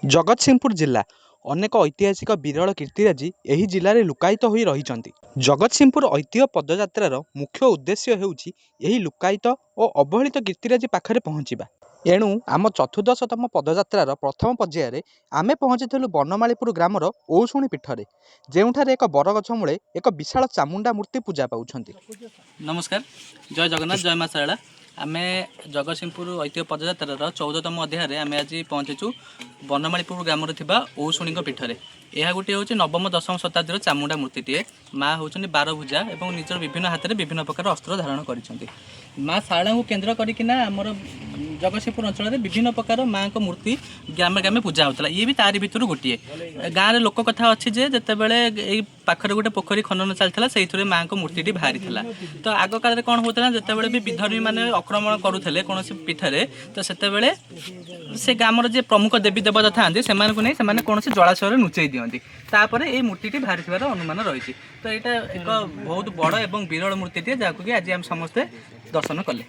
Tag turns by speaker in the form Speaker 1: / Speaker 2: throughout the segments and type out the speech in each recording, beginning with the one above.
Speaker 1: ଜଗତସିଂହପୁର ଜିଲ୍ଲା ଅନେକ ଐତିହାସିକ ବିରଳ କୀର୍ତ୍ତିରାଜି ଏହି ଜିଲ୍ଲାରେ ଲୁକ୍କାୟିତ ହୋଇ ରହିଛନ୍ତି। ଜଗତସିଂହପୁର ଐତିହ୍ୟ ପଦଯାତ୍ରାର ମୁଖ୍ୟ ଉଦ୍ଦେଶ୍ୟ ହେଉଛି ଏହି ଲୁକ୍କାୟିତ ଓ ଅବହେଳିତ କୀର୍ତ୍ତିରାଜି ପାଖରେ ପହଞ୍ଚିବା। ଏଣୁ ଆମ ଚତୁର୍ଦ୍ଦଶତମ ପଦଯାତ୍ରାର ପ୍ରଥମ ପର୍ଯ୍ୟାୟରେ ଆମେ ପହଞ୍ଚିଥିଲୁ ବନମାଳୀପୁର ଗ୍ରାମର ଔଷୁଣୀ ପୀଠରେ, ଯେଉଁଠାରେ ଏକ ବରଗଛ ମୂଳେ ଏକ ବିଶାଳ ଚାମୁଣ୍ଡା ମୂର୍ତ୍ତି ପୂଜା ପାଉଛନ୍ତି।
Speaker 2: ନମସ୍କାର, ଜୟ ଜଗନ୍ନାଥ, ଜୟ ମା ଶାରଳା। ଆମେ ଜଗତସିଂହପୁର ଐତିହ୍ୟ ପଦଯାତ୍ରାର 14ତମ ଅଧ୍ୟାୟରେ ଆମେ ଆଜି ପହଞ୍ଚିଛୁ ବନମାଳୀପୁର ଗ୍ରାମରେ ଥିବା ଔଷୁଣୀଙ୍କ ପୀଠରେ। ଏହା ଗୋଟିଏ ହେଉଛି ନବମ ଦଶମ ଶତାବ୍ଦୀର ଚାମୁଣ୍ଡା ମୂର୍ତ୍ତିଟିଏ। ମା ହେଉଛନ୍ତି ବାରଭୁଜା ଏବଂ ନିଜର ବିଭିନ୍ନ ହାତରେ ବିଭିନ୍ନ ପ୍ରକାର ଅସ୍ତ୍ର ଧାରଣ କରିଛନ୍ତି। ମା ଶାରଳାଙ୍କୁ କେନ୍ଦ୍ର କରିକିନା ଆମର ଜଗତସିଂହପୁର ଅଞ୍ଚଳରେ ବିଭିନ୍ନ ପ୍ରକାର ମାଆଙ୍କ ମୂର୍ତ୍ତି ଗ୍ରାମେ ଗ୍ରାମେ ପୂଜା ହେଉଥିଲା। ଇଏ ବି ତାରି ଭିତରୁ ଗୋଟିଏ। ଗାଁରେ ଲୋକ କଥା ଅଛି ଯେ ଯେତେବେଳେ ଏଇ ପାଖରେ ଗୋଟେ ପୋଖରୀ ଖନନ ଚାଲିଥିଲା, ସେଇଥିରେ ମାଆଙ୍କ ମୂର୍ତ୍ତିଟି ବାହାରିଥିଲା। ତ ଆଗ କାଳରେ କ'ଣ ହେଉଥିଲା, ଯେତେବେଳେ ବି ବିଧର୍ମୀ ମାନେ ଆକ୍ରମଣ କରୁଥିଲେ କୌଣସି ପୀଠରେ, ତ ସେତେବେଳେ ସେ ଗ୍ରାମର ଯେ ପ୍ରମୁଖ ଦେବୀ ଦେବତା ଥାଆନ୍ତି, ସେମାନଙ୍କୁ ନେଇ ସେମାନେ କୌଣସି ଜଳାଶୟରେ ଲୁଚେଇ ଦିଅନ୍ତି। ତାପରେ ଏଇ ମୂର୍ତ୍ତିଟି ବାହାରିଥିବାର ଅନୁମାନ ରହିଛି। ତ ଏଇଟା ଏକ ବହୁତ ବଡ଼ ଏବଂ ବିରଳ ମୂର୍ତ୍ତିଟିଏ, ଯାହାକୁ କି ଆଜି ଆମେ ସମସ୍ତେ ଦର୍ଶନ କଲେ।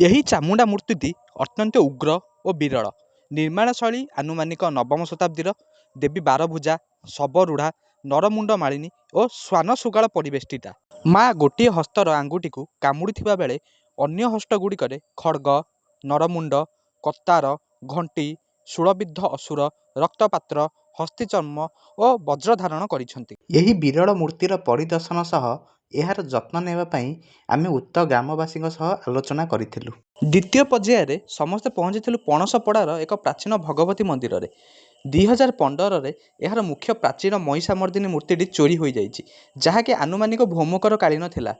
Speaker 1: ଏହି ଚାମୁଣ୍ଡା ମୂର୍ତ୍ତିଟି ଅତ୍ୟନ୍ତ ଉଗ୍ର ଓ ବିରଳ। ନିର୍ମାଣ ଶୈଳୀ ଆନୁମାନିକ ନବମ ଶତାବ୍ଦୀର। ଦେବୀ ବାରଭୁଜା, ଶବରୂଢ଼ା, ନରମୁଣ୍ଡ ମାଳିନୀ ଓ ଶ୍ୱାନ ଶୃଗାଳ ପରିବେଷ୍ଟିତା। ମା ଗୋଟିଏ ହସ୍ତର ଆଙ୍ଗୁଠିକୁ କାମୁଡ଼ିଥିବା ବେଳେ ଅନ୍ୟ ହସ୍ତ ଗୁଡ଼ିକରେ ଖଡ୍ଗ, ନରମୁଣ୍ଡ, କତାର, ଘଣ୍ଟି, ଶୂଳବିଦ୍ଧ ଅସୁର, ରକ୍ତପାତ୍ର, ହସ୍ତୀଚର୍ମ ଓ ବଜ୍ର ଧାରଣ କରିଛନ୍ତି। ଏହି ବିରଳ ମୂର୍ତ୍ତିର ପରିଦର୍ଶନ ସହ ଏହାର ଯତ୍ନ ନେବା ପାଇଁ ଆମେ ଉକ୍ତ ଗ୍ରାମବାସୀଙ୍କ ସହ ଆଲୋଚନା କରିଥିଲୁ। ଦ୍ୱିତୀୟ ପର୍ଯ୍ୟାୟରେ ସମସ୍ତେ ପହଞ୍ଚିଥିଲୁ ପଣସପଡ଼ାର ଏକ ପ୍ରାଚୀନ ଭଗବତୀ ମନ୍ଦିରରେ। 2015ରେ ଏହାର ମୁଖ୍ୟ ପ୍ରାଚୀନ ମହିଷାମର୍ଦିନୀ ମୂର୍ତ୍ତିଟି ଚୋରି ହୋଇଯାଇଛି, ଯାହାକି ଆନୁମାନିକ ଭୌମକର କାଳୀନ ଥିଲା।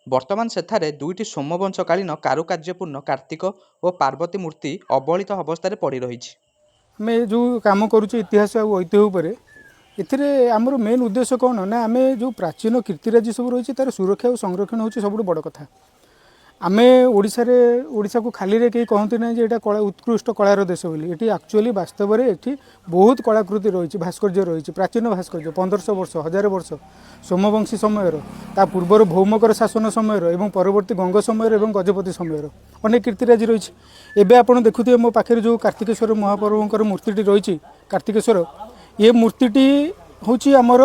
Speaker 1: ବର୍ତ୍ତମାନ ସେଠାରେ ଦୁଇଟି ସୋମବଂଶ କାଳୀନ କାରୁକାର୍ଯ୍ୟପୂର୍ଣ୍ଣ କାର୍ତ୍ତିକ ଓ ପାର୍ବତୀ ମୂର୍ତ୍ତି ଅବହେଳିତ ଅବସ୍ଥାରେ ପଡ଼ିରହିଛି।
Speaker 3: ଆମେ ଯେଉଁ କାମ କରୁଛେ ଇତିହାସ ଆଉ ଐତିହ୍ୟ ଉପରେ, ଏଥିରେ ଆମର ମେନ୍ ଉଦ୍ଦେଶ୍ୟ କ'ଣ ନା ଆମେ ଯେଉଁ ପ୍ରାଚୀନ କୀର୍ତ୍ତିରାଜି ସବୁ ରହିଛି, ତା'ର ସୁରକ୍ଷା ଓ ସଂରକ୍ଷଣ ହେଉଛି ସବୁଠୁ ବଡ଼ କଥା। ଆମେ ଓଡ଼ିଶାରେ, ଓଡ଼ିଶାକୁ ଖାଲିରେ କେହି କହନ୍ତି ନାହିଁ ଯେ ଏଇଟା କଳା, ଉତ୍କୃଷ୍ଟ କଳାର ଦେଶ ବୋଲି। ଏଠି ଆକ୍ଚୁଆଲି ବାସ୍ତବରେ ଏଠି ବହୁତ କଳାକୃତି ରହିଛି, ଭାସ୍କର୍ଯ୍ୟ ରହିଛି, ପ୍ରାଚୀନ ଭାସ୍କର୍ଯ୍ୟ 1500 ବର୍ଷ, 1000 ବର୍ଷ, ସୋମବଂଶୀ ସମୟର, ତା ପୂର୍ବରୁ ଭୌମକର ଶାସନ ସମୟର ଏବଂ ପରବର୍ତ୍ତୀ ଗଙ୍ଗ ସମୟର ଏବଂ ଗଜପତି ସମୟର ଅନେକ କୀର୍ତ୍ତିରାଜି ରହିଛି। ଏବେ ଆପଣ ଦେଖୁଥିବେ ମୋ ପାଖରେ ଯେଉଁ କାର୍ତ୍ତିକେଶ୍ୱର ମହାପ୍ରଭୁଙ୍କର ମୂର୍ତ୍ତିଟି ରହିଛି, କାର୍ତ୍ତିକେଶ୍ୱର, ଏ ମୂର୍ତ୍ତିଟି ହେଉଛି ଆମର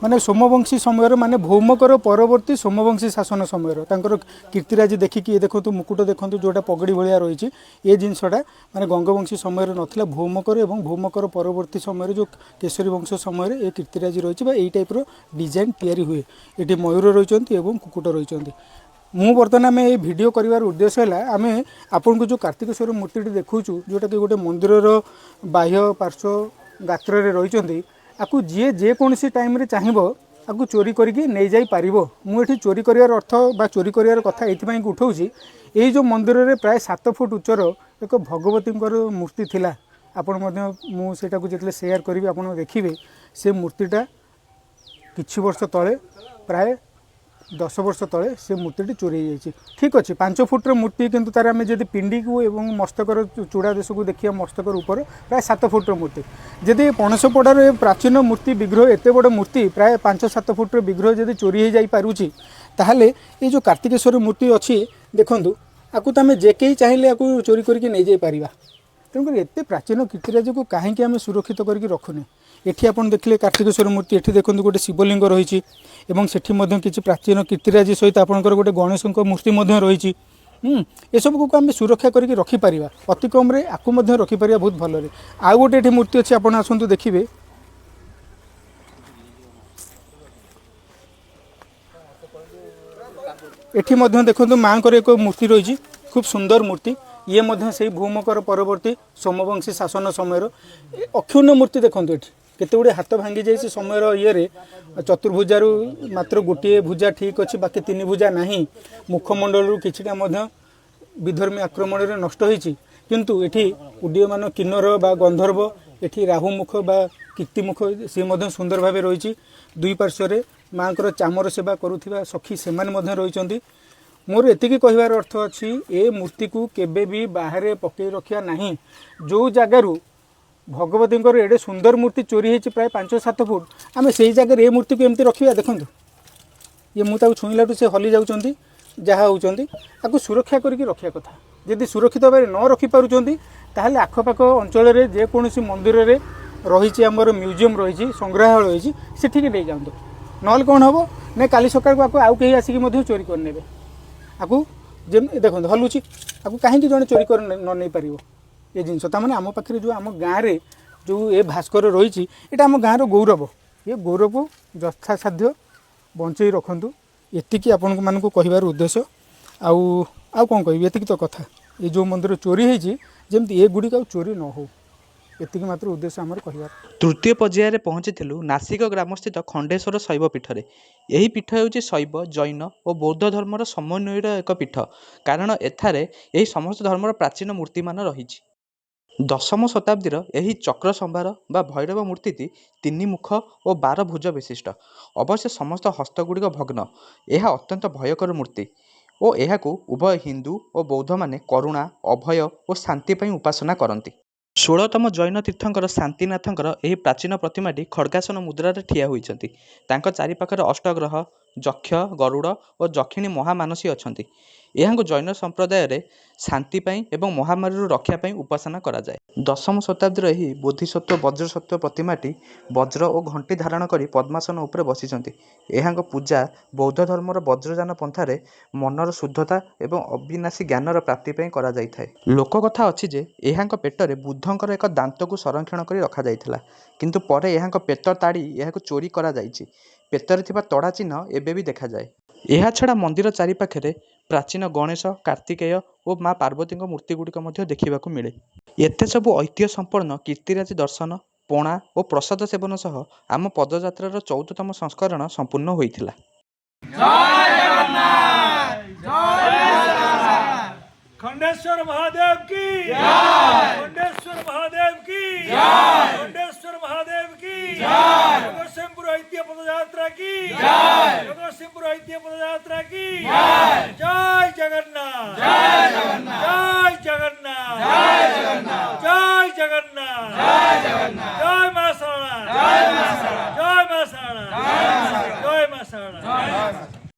Speaker 3: ମାନେ ସୋମବଂଶୀ ସମୟର, ମାନେ ଭୌମକର ପରବର୍ତ୍ତୀ ସୋମବଂଶୀ ଶାସନ ସମୟର। ତାଙ୍କର କୀର୍ତ୍ତିରାଜି ଦେଖିକି, ଏ ଦେଖନ୍ତୁ ମୁକୁଟ ଦେଖନ୍ତୁ, ଯେଉଁଟା ପଗଡ଼ି ଭଳିଆ ରହିଛି, ଏ ଜିନିଷଟା ମାନେ ଗଙ୍ଗବଂଶୀ ସମୟରେ ନଥିଲା। ଭୌମକର ଏବଂ ଭୌମକର ପରବର୍ତ୍ତୀ ସମୟରେ ଯେଉଁ କେଶରୀ ବଂଶ ସମୟରେ ଏ କୀର୍ତ୍ତିରାଜି ରହିଛି ବା ଏଇ ଟାଇପ୍ର ଡିଜାଇନ୍ ତିଆରି ହୁଏ। ଏଠି ମୟୂର ରହିଛନ୍ତି ଏବଂ କୁକୁଟ ରହିଛନ୍ତି। ମୁଁ ବର୍ତ୍ତମାନ ଆମେ ଏଇ ଭିଡ଼ିଓ କରିବାର ଉଦ୍ଦେଶ୍ୟ ହେଲା, ଆମେ ଆପଣଙ୍କୁ ଯେଉଁ କାର୍ତ୍ତିକେଶ୍ୱର ମୂର୍ତ୍ତିଟି ଦେଖାଉଛୁ, ଯେଉଁଟାକି ଗୋଟେ ମନ୍ଦିରର ବାହ୍ୟ ପାର୍ଶ୍ୱ ଗାତ୍ରରେ ରହିଛନ୍ତି, ଆକୁ ଯିଏ ଯେକୌଣସି ଟାଇମ୍ରେ ଚାହିଁବ ଆକୁ ଚୋରି କରିକି ନେଇଯାଇପାରିବ। ମୁଁ ଏଠି ଚୋରି କରିବାର ଅର୍ଥ ବା ଚୋରି କରିବାର କଥା ଏଇଥିପାଇଁ ଉଠାଉଛି, ଏଇ ଯେଉଁ ମନ୍ଦିରରେ ପ୍ରାୟ 7 ଫୁଟ ଉଚ୍ଚର ଏକ ଭଗବତୀଙ୍କର ମୂର୍ତ୍ତି ଥିଲା। ଆପଣ ମଧ୍ୟ, ମୁଁ ସେଇଟାକୁ ଯେତେବେଳେ ସେୟାର କରିବି ଆପଣ ଦେଖିବେ, ସେ ମୂର୍ତ୍ତିଟା କିଛି ବର୍ଷ ତଳେ, ପ୍ରାୟ 10 ବର୍ଷ ତଳେ ସେ ମୂର୍ତ୍ତିଟି ଚୋରି ହେଇଯାଇଛି। ଠିକ୍ ଅଛି, 5 ଫୁଟର ମୂର୍ତ୍ତି, କିନ୍ତୁ ତାର ଆମେ ଯଦି ପିଣ୍ଡିକୁ ଏବଂ ମସ୍ତକର ଚୂଡ଼ା ଦେଶକୁ ଦେଖିବା, ମସ୍ତକର ଉପରେ ପ୍ରାୟ 7 ଫୁଟର ମୂର୍ତ୍ତି। ଯଦି ପଣସପଡ଼ାର ଏ ପ୍ରାଚୀନ ମୂର୍ତ୍ତି ବିଗ୍ରହ, ଏତେ ବଡ଼ ମୂର୍ତ୍ତି, ପ୍ରାୟ 5-7 ଫୁଟର ବିଗ୍ରହ ଯଦି ଚୋରି ହେଇଯାଇପାରୁଛି, ତାହେଲେ ଏଇ ଯେଉଁ କାର୍ତ୍ତିକେଶ୍ୱର ମୂର୍ତ୍ତି ଅଛି ଦେଖନ୍ତୁ, ଆକୁ ତ ଆମେ ଯେ କେହି ଚାହିଁଲେ ଆକୁ ଚୋରି କରିକି ନେଇଯାଇପାରିବା। ତେଣୁକରି ଏତେ ପ୍ରାଚୀନ କୀର୍ତ୍ତିରାଜିକୁ କାହିଁକି ଆମେ ସୁରକ୍ଷିତ କରିକି ରଖୁନେ? ଏଠି ଆପଣ ଦେଖିଲେ କାର୍ତ୍ତିକେଶ୍ୱର ମୂର୍ତ୍ତି, ଏଠି ଦେଖନ୍ତୁ ଗୋଟେ ଶିବଲିଙ୍ଗ ରହିଛି ଏବଂ ସେଠି ମଧ୍ୟ କିଛି ପ୍ରାଚୀନ କୀର୍ତ୍ତିରାଜି ସହିତ ଆପଣଙ୍କର ଗୋଟେ ଗଣେଶଙ୍କ ମୂର୍ତ୍ତି ମଧ୍ୟ ରହିଛି। ଏସବୁକୁ ଆମେ ସୁରକ୍ଷା କରିକି ରଖିପାରିବା, ଅତି କମ୍ରେ ଆକୁ ମଧ୍ୟ ରଖିପାରିବା ବହୁତ ଭଲରେ। ଆଉ ଗୋଟେ ଏଠି ମୂର୍ତ୍ତି ଅଛି, ଆପଣ ଆସନ୍ତୁ ଦେଖିବେ। ଏଠି ମଧ୍ୟ ଦେଖନ୍ତୁ ମାଆଙ୍କର ଏକ ମୂର୍ତ୍ତି ରହିଛି, ଖୁବ୍ ସୁନ୍ଦର ମୂର୍ତ୍ତି। ଇଏ ମଧ୍ୟ ସେଇ ଭୌମକର ପରବର୍ତ୍ତୀ ସୋମବଂଶୀ ଶାସନ ସମୟର ଏ ଅକ୍ଷୁଣ୍ଣ ମୂର୍ତ୍ତି। ଦେଖନ୍ତୁ ଏଠି କେତେ ଗୁଡ଼ିଏ ହାତ ଭାଙ୍ଗି ଯାଇଛି ସମୟର ଇଏରେ। ଚତୁର୍ଭୁଜାରୁ ମାତ୍ର ଗୋଟିଏ ଭୁଜା ଠିକ୍ ଅଛି, ବାକି 3 ଭୁଜା ନାହିଁ। ମୁଖମଣ୍ଡଳରୁ କିଛିଟା ମଧ୍ୟ ବିଧର୍ମୀ ଆକ୍ରମଣରେ ନଷ୍ଟ ହୋଇଛି। କିନ୍ତୁ ଏଠି ଉଡ୍ଡୀୟମାନ କିନ୍ନର ବା ଗନ୍ଧର୍ବ, ଏଠି ରାହୁମୁଖ ବା କୀର୍ତ୍ତିମୁଖ, ସିଏ ମଧ୍ୟ ସୁନ୍ଦର ଭାବେ ରହିଛି। ଦୁଇ ପାର୍ଶ୍ୱରେ ମାଆଙ୍କର ଚାମର ସେବା କରୁଥିବା ସଖୀ ସେମାନେ ମଧ୍ୟ ରହିଛନ୍ତି। ମୋର ଏତିକି କହିବାର ଅର୍ଥ ଅଛି, ଏ ମୂର୍ତ୍ତିକୁ କେବେ ବି ବାହାରେ ପକାଇ ରଖିବା ନାହିଁ। ଯେଉଁ ଜାଗାରୁ ଭଗବତୀଙ୍କର ଏଡ଼େ ସୁନ୍ଦର ମୂର୍ତ୍ତି ଚୋରି ହେଇଛି ପ୍ରାୟ 5-7 ଫୁଟ, ଆମେ ସେଇ ଜାଗାରେ ଏ ମୂର୍ତ୍ତିକୁ ଏମିତି ରଖିବା? ଦେଖନ୍ତୁ ଇଏ ମୁଁ ତାକୁ ଛୁଇଁଲାଠୁ ସେ ହଲି ଯାଉଛନ୍ତି, ଯାହା ହେଉଛନ୍ତି। ଆକୁ ସୁରକ୍ଷା କରିକି ରଖିବା କଥା। ଯଦି ସୁରକ୍ଷିତ ଭାବରେ ନ ରଖିପାରୁଛନ୍ତି, ତାହେଲେ ଆଖପାଖ ଅଞ୍ଚଳରେ ଯେକୌଣସି ମନ୍ଦିରରେ ରହିଛି, ଆମର ମ୍ୟୁଜିୟମ୍ ରହିଛି, ସଂଗ୍ରହାଳୟ ରହିଛି, ସେଠିକି ନେଇଯାଆନ୍ତୁ। ନହେଲେ କ'ଣ ହେବ ନା କାଲି ସକାଳକୁ ଆକୁ ଆଉ କେହି ଆସିକି ମଧ୍ୟ ଚୋରି କରିନେବେ। ଆକୁ ଯେମିତି ଦେଖନ୍ତୁ ହଲୁଛି, ଆକୁ କାହିଁକି ଜଣେ ଚୋରି କରି ନ ନେଇପାରିବ ଏ ଜିନିଷ? ତାମାନେ ଆମ ପାଖରେ ଯେଉଁ ଆମ ଗାଁରେ ଯେଉଁ ଏ ଭାସ୍କର ରହିଛି, ଏଇଟା ଆମ ଗାଁର ଗୌରବ। ଏ ଗୌରବ ଯଥାସାଧ୍ୟ ବଞ୍ଚେଇ ରଖନ୍ତୁ, ଏତିକି ଆପଣମାନଙ୍କୁ କହିବାର ଉଦ୍ଦେଶ୍ୟ। ଆଉ ଆଉ କ'ଣ କହିବି, ଏତିକି ତ କଥା। ଏ ଯେଉଁ ମନ୍ଦିର ଚୋରି ହେଇଛି, ଯେମିତି ଏଗୁଡ଼ିକ ଆଉ ଚୋରି ନ ହଉ, ଏତିକି ମାତ୍ର ଉଦ୍ଦେଶ୍ୟ ଆମର କହିବାର।
Speaker 1: ତୃତୀୟ ପର୍ଯ୍ୟାୟରେ ପହଞ୍ଚିଥିଲୁ ନାସିକ ଗ୍ରାମସ୍ଥିତ ଖଣ୍ଡେଶ୍ୱର ଶୈବ ପୀଠରେ। ଏହି ପୀଠ ହେଉଛି ଶୈବ, ଜୈନ ଓ ବୌଦ୍ଧ ଧର୍ମର ସମନ୍ୱୟର ଏକ ପୀଠ, କାରଣ ଏଠାରେ ଏହି ସମସ୍ତ ଧର୍ମର ପ୍ରାଚୀନ ମୂର୍ତ୍ତିମାନ ରହିଛି। ଦଶମ ଶତାବ୍ଦୀର ଏହି ଚକ୍ର ସମ୍ଭାର ବା ଭୈରବ ମୂର୍ତ୍ତିଟି ତିନି ମୁଖ ଓ 12 ଭୁଜ ବିଶିଷ୍ଟ। ଅବଶ୍ୟ ସମସ୍ତ ହସ୍ତଗୁଡ଼ିକ ଭଗ୍ନ। ଏହା ଅତ୍ୟନ୍ତ ଭୟଙ୍କର ମୂର୍ତ୍ତି ଓ ଏହାକୁ ଉଭୟ ହିନ୍ଦୁ ଓ ବୌଦ୍ଧମାନେ କରୁଣା, ଅଭୟ ଓ ଶାନ୍ତି ପାଇଁ ଉପାସନା କରନ୍ତି। 16ତମ ଜୈନ ତୀର୍ଥଙ୍କର ଶାନ୍ତିନାଥଙ୍କର ଏହି ପ୍ରାଚୀନ ପ୍ରତିମାଟି ଖଡ଼୍ଗାସନ ମୁଦ୍ରାରେ ଠିଆ ହୋଇଛନ୍ତି। ତାଙ୍କ ଚାରିପାଖରେ ଅଷ୍ଟଗ୍ରହ, ଯକ୍ଷ, ଗରୁଡ଼ ଓ ଯକ୍ଷିଣୀ ମହାମାନସୀ ଅଛନ୍ତି। ଏହାଙ୍କୁ ଜୈନ ସମ୍ପ୍ରଦାୟରେ ଶାନ୍ତି ପାଇଁ ଏବଂ ମହାମାରୀରୁ ରକ୍ଷା ପାଇଁ ଉପାସନା କରାଯାଏ। ଦଶମ ଶତାବ୍ଦୀର ଏହି ବୋଧିସତ୍ତ୍ୱ ବଜ୍ରସତ୍ତ୍ୱ ପ୍ରତିମାଟି ବଜ୍ର ଓ ଘଣ୍ଟି ଧାରଣ କରି ପଦ୍ମାସନ ଉପରେ ବସିଛନ୍ତି। ଏହାଙ୍କ ପୂଜା ବୌଦ୍ଧ ଧର୍ମର ବଜ୍ରଯାନ ପନ୍ଥାରେ ମନର ଶୁଦ୍ଧତା ଏବଂ ଅବିନାଶୀ ଜ୍ଞାନର ପ୍ରାପ୍ତି ପାଇଁ କରାଯାଇଥାଏ। ଲୋକକଥା ଅଛି ଯେ ଏହାଙ୍କ ପେଟରେ ବୁଦ୍ଧଙ୍କର ଏକ ଦାନ୍ତକୁ ସଂରକ୍ଷଣ କରି ରଖାଯାଇଥିଲା, କିନ୍ତୁ ପରେ ଏହାଙ୍କ ପେଟ ତାଡ଼ି ଏହାକୁ ଚୋରି କରାଯାଇଛି। ପେଟରେ ଥିବା ତଡ଼ା ଚିହ୍ନ ଏବେ ବି ଦେଖାଯାଏ। ଏହାଛଡ଼ା ମନ୍ଦିର ଚାରିପାଖରେ ପ୍ରାଚୀନ ଗଣେଶ, କାର୍ତ୍ତିକେୟ ଓ ମା ପାର୍ବତୀଙ୍କ ମୂର୍ତ୍ତିଗୁଡ଼ିକ ମଧ୍ୟ ଦେଖିବାକୁ ମିଳେ। ଏତେ ସବୁ ଐତିହ୍ୟ ସମ୍ପନ୍ନ କୀର୍ତ୍ତିରାଜି ଦର୍ଶନ, ପଣା ଓ ପ୍ରସାଦ ସେବନ ସହ ଆମ ପଦଯାତ୍ରାର 14ତମ ସଂସ୍କରଣ ସମ୍ପୂର୍ଣ୍ଣ ହୋଇଥିଲା।
Speaker 4: खंडेश्वर महादेव की जय! खंडेश्वर महादेव की जय! खंडेश्वर महादेव की जय! जगतसिंहपुर ऐतिह्य पदयात्रा की जय! जगतसिंहपुर ऐतिह्य पदयात्रा की जय! जय जगन्नाथ।